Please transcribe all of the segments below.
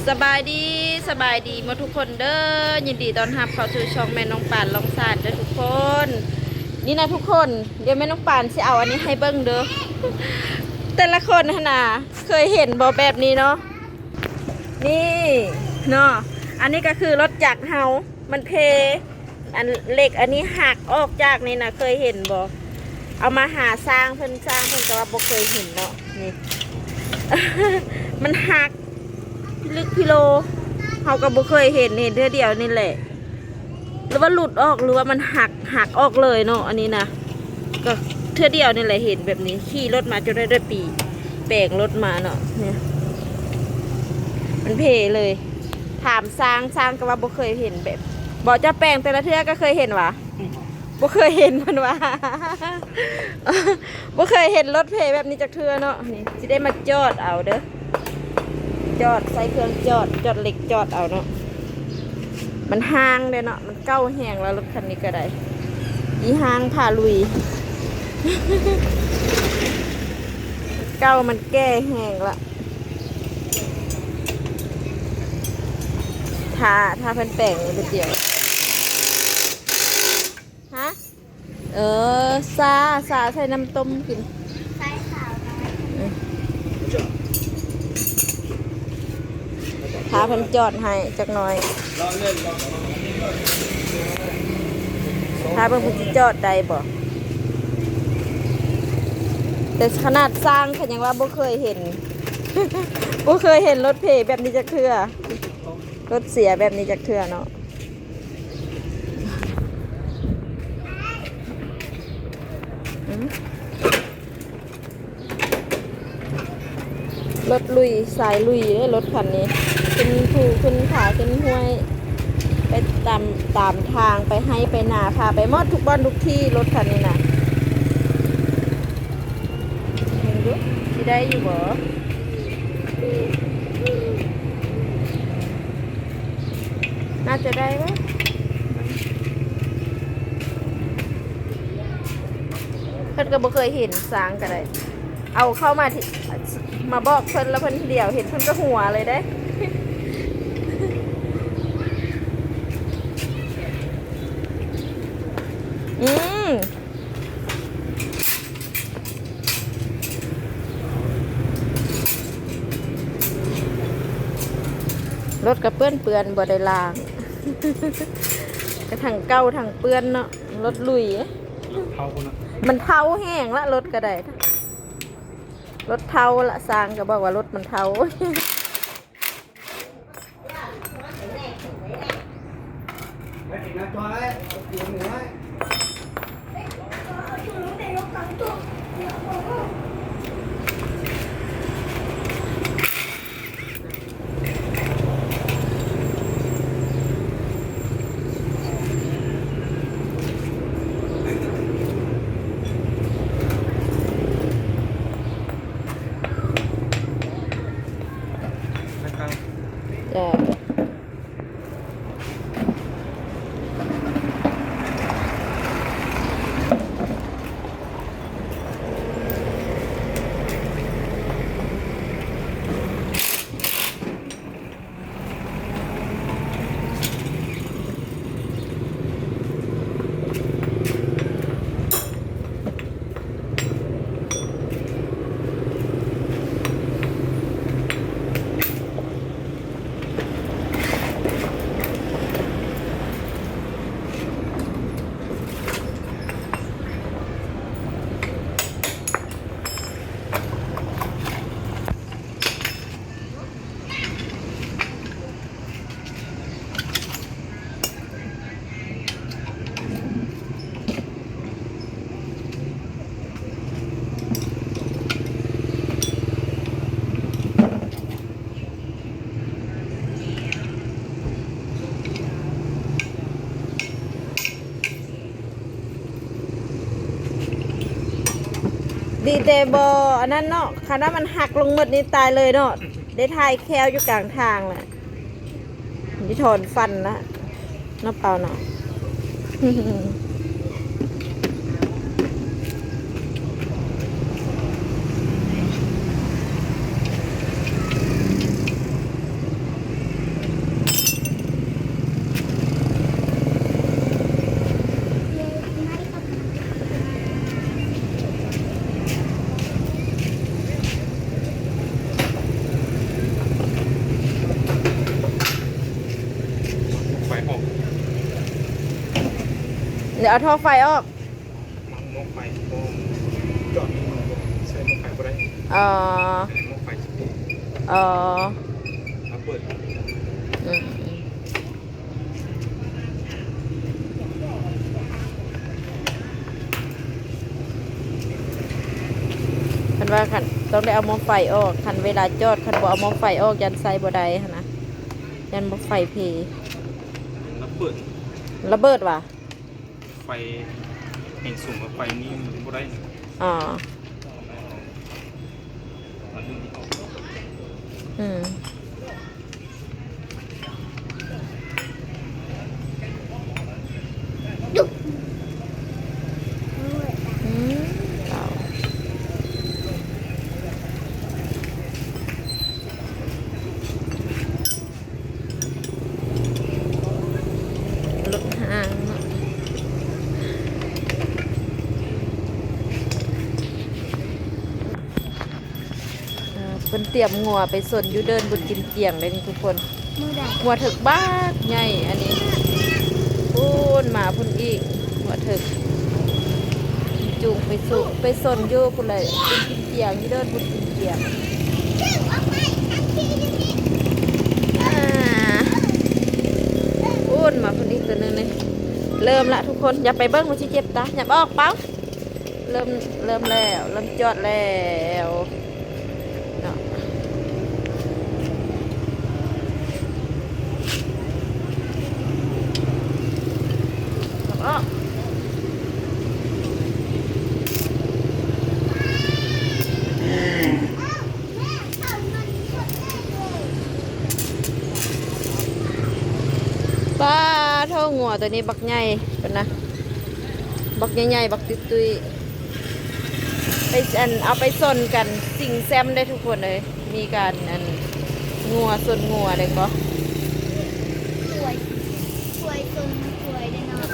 ສະບາຍດີ ສະບາຍດີໝົດທຸກຄົນເດີ ຍິນດີຕ້ອນຮັບເຂົ້າສູ່ຊ່ອງແມ່ນ້ອງປານລອງຊານເດີທຸກຄົນ. ນີ້ນະທຸກຄົນ ດຽວແມ່ນ້ອງປານຊິເອົາອັນນີ້ໃຫ້ເບິ່ງເດີ ແຕ່ລະຄົນຫັ້ນນະ ເຄີຍເຫັນບໍ່ແບບນີ້ເນາະ? ນີ້ເນາະ ອັນນີ້ກໍຄືລົດຈັກເຮົາ ມັນເພ ອັນເຫຼັກອັນນີ້ຫັກອອກຈາກນີ້ນະ ເຄີຍເຫັນບໍ່? ເອົາມາຫາຊ່າງເພິ່ນ ຊ່າງເພິ່ນກໍວ່າບໍ່ເຄີຍເຫັນເນາະ. ນີ້ ມັນຫັກພິລຶກພິໂລ ເຮົາກໍບໍ່ເຄີຍເຫັນ ເຫັນເທື່ອດຽວນີ້ແຫຼະ ຫຼືວ່າຫຼຸດອອກ ຫຼືວ່າມັນຫັກ ຫັກອອກເລີຍເນາະ. ອັນນີ້ນະ ກໍເທື່ອດຽວນີ້ແຫຼະເຫັນແບບນີ້ ຂີ່ລົດມາຈົນໄດ້ ໄດ້ປີ ແປງລົດມາເນາະ. ນີ້ ມັນເພເລີຍ ຖາມຊ່າງ ຊ່າງກໍວ່າບໍ່ເຄີຍເຫັນແບບ ບໍ່ ເຈົ້າແປງແຕ່ລະເທື່ອກໍເຄີຍເຫັນຫວາ? ບໍ່ເຄີຍເຫັນ ເພິ່ນວ່າ ບໍ່ເຄີຍເຫັນລົດເພແບບນີ້ຈັກເທື່ອເນາະ. ນີ້ຊິໄດ້ມາຈອດເອົາເດີ ຈອດ ໃສ່ເຄື່ອງຈອດ ຈອດເຫຼັກຈອດເອົາເນາະ. ມັນຮ້າງເດ້ເນາະ ມັນເກົ່າແຮງແລ້ວ ລົດຄັນນີ້ກໍໄດ້ ອີຮ່າງພາລຸຍ ເກົ່າ ມັນແກ່ແຮງລະ. ຖ້າ ຖ້າເພິ່ນແປງນີ້ແປັບດຽວ ຮະ? ເອີ ຊາ ຊາໃສ່ນ້ຳຕົ້ມກິນ ໃສ່ຂາວໜ້ອຍ ເອີ ຖ້າເພິ່ນຈອດໃຫ້ຈັກໜ້ອຍ ຖ້າເບິ່ງເພິ່ນຊິຈອດໄດ້ບໍ່? ແຕ່ຂະໜາດຊ່າງເຂົາຍັງວ່າບໍ່ເຄີຍເຫັນ ບໍ່ເຄີຍເຫັນລົດເພແບບນີ້ຈັກເທື່ອ ລົດເສຍແບບນີ້ຈັກເທື່ອເນາະ. ອືມ ລົດລຸຍ ສາຍລຸຍເດ້ລົດຄັນນີ້ ຂຶ້ນພູຂຶ້ນຜາ ຂຶ້ນຫ້ວຍ ໄປຕາມ ຕາມທາງ ໄປໄຮ່ໄປນາ ພາໄປໝົດທຸກບ່ອນທຸກທີ່ ລົດຄັນນີ້ນະ. ເບິ່ງດູ ຊິໄດ້ຢູ່ບໍ່? ໜ້າຈະໄດ້ວະ ເພິ່ນກໍບໍ່ເຄີຍເຫັນ ຊ່າງກໍໄດ້ ເອົາເຂົ້າມາທີ່ ມາບອກເພິ່ນ ແລ້ວເພິ່ນດຽວເຫັນ ເພິ່ນກໍຫົວເລີຍເດ້. ອືມ ລົດກໍເປື້ອນໆ ບໍ່ໄດ້ລ້າງ ກໍທັງເກົ່າທັງເປື້ອນເນາະ ລົດລຸຍ ເຖົ້າພຸ້ນນະ ມັນເຖົ້າແຮງລະ ລົດກໍໄດ້ ລົດເຖົ້າລະ ຊ່າງກໍບອກວ່າລົດມັນເຖົ້າ. ເຈົ້າ. ດີແຕ່ບໍ່ອັນນັ້ນເນາະ ຄັນວ່າມັນຫັກລົງໝົດນີ້ຕາຍເລີຍເນາະ ໄດ້ຖ່າຍແຂ້ວຢູ່ກາງທາງລະ ໄດ້ຖອນຟັນລະເນາະ ເປົາເນາະ. ເ ດຽວເອົາທໍ່ໄຟອອກ. ໝໍ້ໄຟ ໝໍ້ ຈອດໝໍ້ ໃສ່ໝໍ້ໄຟບໍ່ໄດ້. ອໍ ໃສ່ໝໍ້ໄຟຊິ ອໍ ເອົາເປີດ. ອືມ ເພິ່ນວ່າຄັນ ຕ້ອງໄດ້ເອົາໝໍ້ໄຟອອກ ຄັນເວລາຈອດ ຄັນບໍ່ເອົາໝໍ້ໄຟອອກ ຢ້ານໃຊ້ບໍ່ໄດ້ຫັ້ນນະ ຢ້ານໝໍ້ໄຟເພ. ລະເບີດ ລະເບີດຫວາ? ໄຟແຮງສູງກັບໄຟນີ້ມັນບໍ່ໄດ້. ອໍ ອືມ. ລົດຫ້າງເນາະ ເອີ ເພິ່ນຕຽມງົວໄປຊົນຢູ່ເດີ່ນບຸນກິນຈຽງເດ້ນີ້ທຸກຄົນ. ງົວເຖິກບັກໃຫຍ່ອັນນີ້ ພຸ້ນມາພຸ້ນອີກ ງົວເຖິກ ຈູງໄປສຸ ໄປຊົນຢູ່ພຸ້ນແຫຼະ ບຸນກິນ ຈຽງຢູ່ເດີ່ນບຸນກິນຈຽງ. ອາ ໂອ້ນ ມາເພິ່ນອີກຕົວໜຶ່ງນີ້ ເລີ່ມລະທຸກຄົນ. ຢ່າໄປເບິ່ງ ມັນຊິເຈັບຕາ. ຫຍັບອອກ ເປົາ. ເລີ່ມ ເລີ່ມແລ້ວ ເລີ່ມຈອດແລ້ວເນາະ. ປ້າໂທ້ ງົວໂຕນີ້ບັກໃຫຍ່ພຸ້ນນະ ບັກໃຫຍ່ໆ ບັກຕຸ້ຍໆ. ໄປ ອັນ ເອົາໄປຊົນກັນຊິງແຊມເດ້ທຸກຄົນເອີຍ. ມີການ ອັນ ງົວຊົນງົວເດ້ກໍ ຄວາຍ ຄວາຍຊົນຄວາຍເດ້ເນາະ.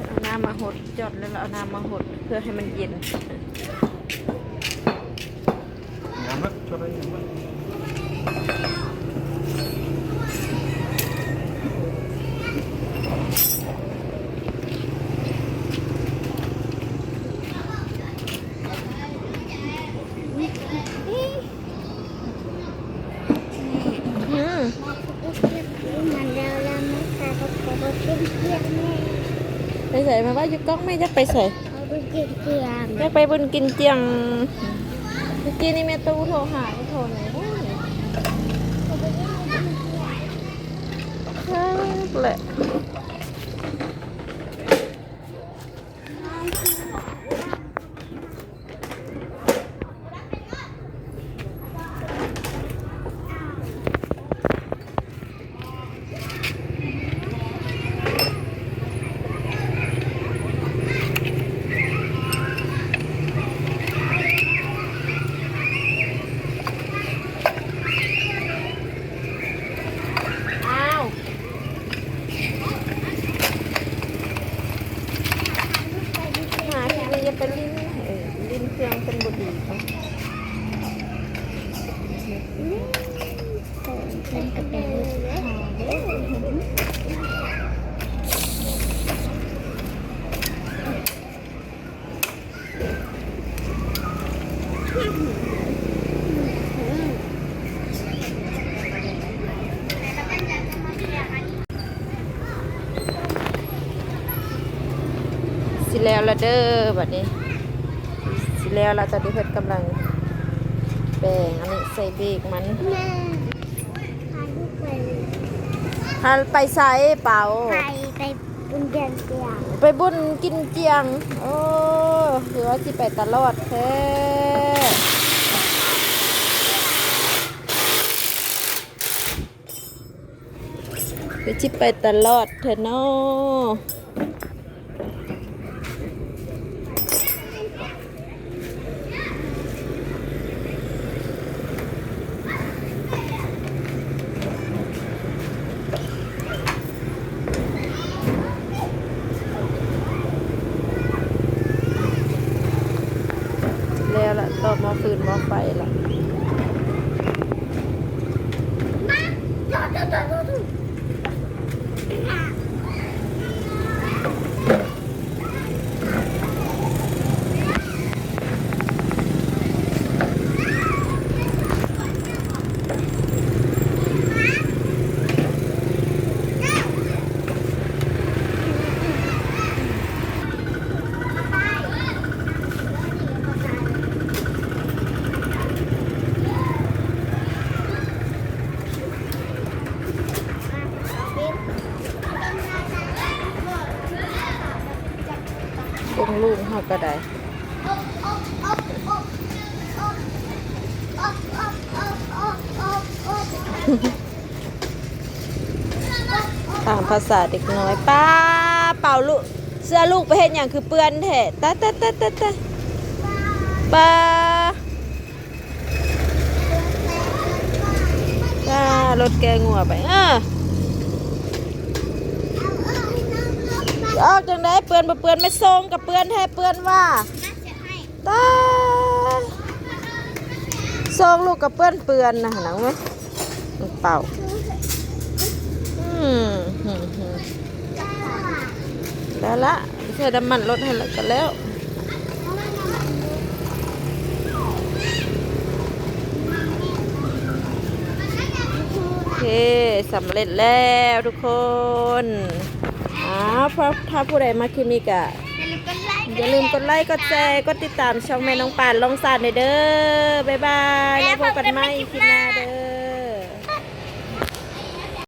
ເອົານ້ຳມາຫົດ ຈອດແລ້ວ ເອົານ້ຳມາຫົດເພື່ອໃຫ້ມັນເຢັນ. ງາມເນາະ ຈອດໄດ້ງາມເນາະ. ອືມ ມັນແລ້ວ ແລ້ວແມ່ກະບໍ່ ບໍ່ກິນກຽງແມ່. ໄປໃສ? ມາໄວ້ຢູ່ກ້ອງ ແມ່ຢາກໄປໃສ? ເອົາໄປກິນກຽງ ຢາກໄປບຸນກິນຈຽງ. ເມື່ອກີ້ນີ້ແມ່ຕູ້ໂທຫາ ໂທຫຍັງ? ຄັກແຫຼະ. ອ້າວ ມາທີ່ນີ້ຢ່າໄປຫຼິ້ນ ເອີ ຫຼິ້ນເຄື່ອງເພິ່ນບໍ່ດີເນາະ. ເພິ່ນກະເປັນລູກຄ້າເດີ. ຊິແລ້ວລະເດີ ບັດນີ້ຊິແລ້ວລະ. ຕອນນີ້ເພິ່ນກຳລັງ ແປງ ອັນນີ້ໃສ່ເບກມັນ. ແມ່ ພາລູກໄປ ພາໄປໃສເປົາ? ໄປ ໄປບຸນກິນຈຽງ ໄປບຸນກິນຈຽງ. ໂອ້ ຄືວ່າຊິໄປຕະຫຼອດແທ້. ຄືຊິໄປຕະຫຼອດແທ້ນໍ. ແລ້ວລະ ຕໍ່ໝໍ້ຟືນໝໍ້ໄຟລະ. ເບິ່ງລູກເຮົາກໍໄດ້. ຕາມພາສາເດັກນ້ອຍ. ປ້າ ເປົາລູກ ເສື້ອລູກໄປເຮັດຫຍັງຄືເປື້ອນແທ້? ຕາຍ ຕາຍ ຕາຍ ຕາຍ ຕາຍ ປ້າ. ຈ້າ ລົດແກ່ງົວໄປ ເອີ ອອກຈັ່ງໃດ ເປື້ອນບໍ່ເປື້ອນ ແມ່ຊົງກໍເປື້ອນແທ້ ເປື້ອນວ່າ ຕາຍ ຊົງລູກກໍເປື້ອນໆ ນະ ຫັ້ນນະ ເວີ້ຍ ເປົາ. ອືມ ໄດ້ລະ ໃສ່ນ້ຳມັນລົດຫັ້ນລະກໍແລ້ວ. ໂອເຄ ສຳເລັດແລ້ວທຸກຄົນ. ອ້າວ ຖ້າຜູ້ໃດມັກຄລິບນີ້ກະ ຢ່າລືມກົດໄລ ກົດແຊ ກົດຕິດຕາມຊ່ອງແມ່ນ້ອງປານລ່ອງຊານແດ່ເດີ. ບາຍບາຍ ແລ້ວພົບກັນໃໝ່ຄລິບໜ້າເດີ.